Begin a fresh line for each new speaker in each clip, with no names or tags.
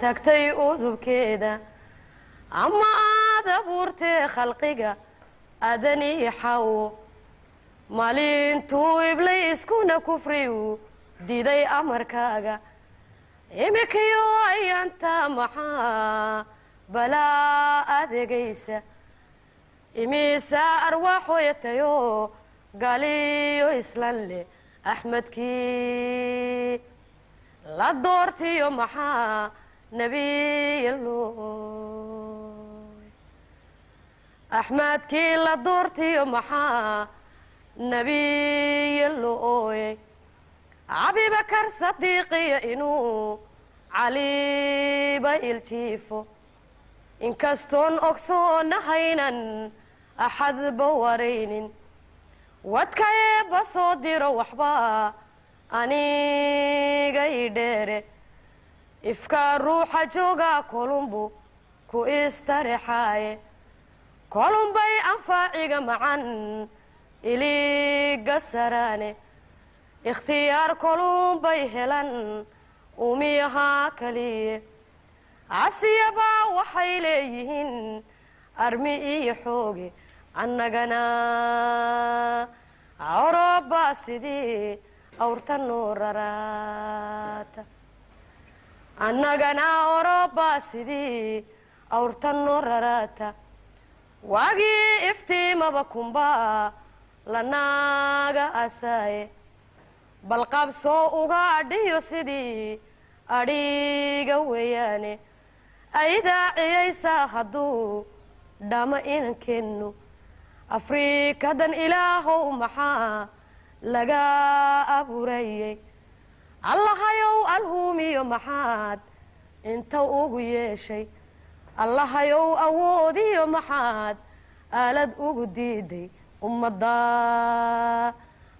Tagtay udubkeeda ama aad abuurtee khalqiga adanii xawo maalintuu iblayskuna kufriyu diiday amarkaaga imikiyo ayaanta maxaa balaa adeegaysa imisaa arwaaxooyatayo galiyo islan leh Axmedkii la doortiyo maxaa nebiyalooy Axmedkii la doortiyo maxaa nebiyalooyey Abibakar Sadiiqiyo inuu Caliba iljiifo inkastoon ogsoonahaynan axadba waraynin wadka eebba soo diro waxba aniga i dheere ifkaa ruuxa joogaa kolumbu ku istarexaaye kolumbay anfaaciga macan iliga saraane ikhtiyaar kolumbay helan umiyahaa kaliye casiyabaa waxay leeyihiin armi iyo xooge annagana Orobaa sidii awrta noo raraata annagana Orobaa sidii awrta noo raraata waagii iftiimaba kumbaa lanaaga asaaye balqabsoo uga adhiyo sidii adhiga weeyaane aydaaciyaysaa hadduu dhama inankeennu Afrikadan Ilaahow maxaa laga abuurayey Allahayow alhuumiyo maxaad inta ugu yeeshay Allahayow awoodiyo maxaad aalad ugu diiday ummadda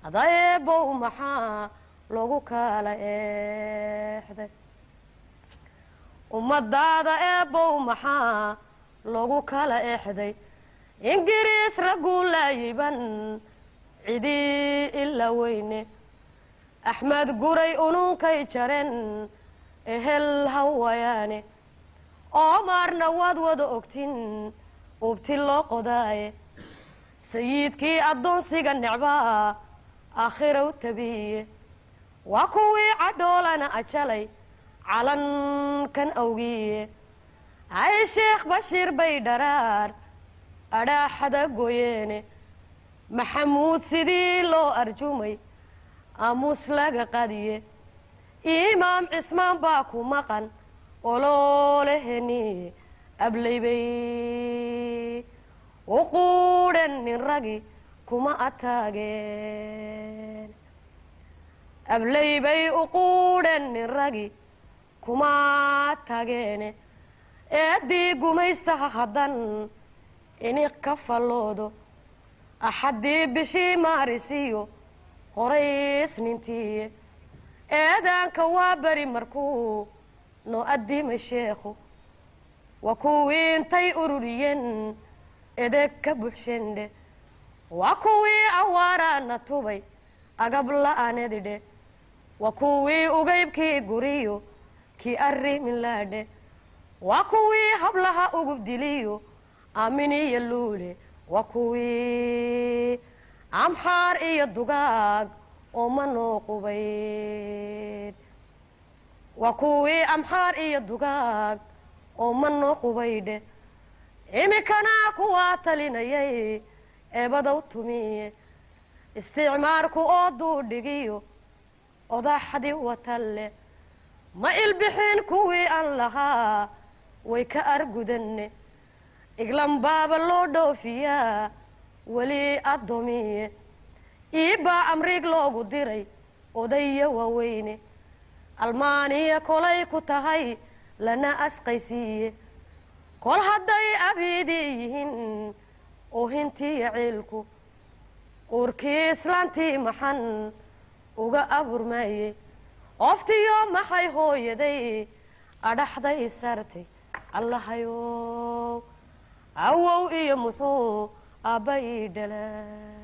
adaeebow maxaa loogu kala eexday ummadaada eebow maxaa loogu kala exday Ingiriis ragguu laayiban cidii ila weyne Axmed Guray ununkay jaren ehel hawayaane Oomaarna waad wada ogtin ubti loo qodaaye sayidkii addoonsiga necbaa aakhiraw tabiye waa kuwii cadhoolana ajalay calankan awgiye ay Sheekh Bashiir bay dharaar adhaaxada goyeene Maxamuud sidii loo arjumay aamuus laga qadiye Imaam Cismaan baa ku maqan olooleheniye ablaybay u quudhen nin ragi kuma ataageen ablaybay u quudhen nin ragi kuma tageene eeddii gumaystaha haddan ini ka falloodo axaddii bishii maarisiyo qoraysnintiiye eedaanka waa beri markuu noo addimay sheekhu waa kuwii intay ururiyeen edeg ka buxshendhe waa kuwii awaaraana tubay agab la'aanedidhe waa kuwii ugaybkii guriyo kii arrimin laadhe waa kuwii hablaha ugub diliyo Aaminiyo Luule waa kuwii Amxaar iyo dugaag ooma noo qubayd waa kuwii Amxaar iyo dugaag ooma noo qubaydhe iminkana kuwaa talinayay eebadow tumiye isticmaarku oo duudhigiyo odaxdii watalle ma ilbixin kuwii aan lahaa way ka argudanne Iglan baaba loo dhoofiyaa weli addoomiye iibbaa amriig loogu diray odaya waaweyne Almaaniya kolay ku tahay lana asqaysiiye kol hadday abiidii yihiin oohintiiyo ciilku uurkii islaantii maxan uga aburmaayey ooftiyo maxay hooyaday adhaxday sartay Allahayow awow iyo muxuu aabba ii dhalay.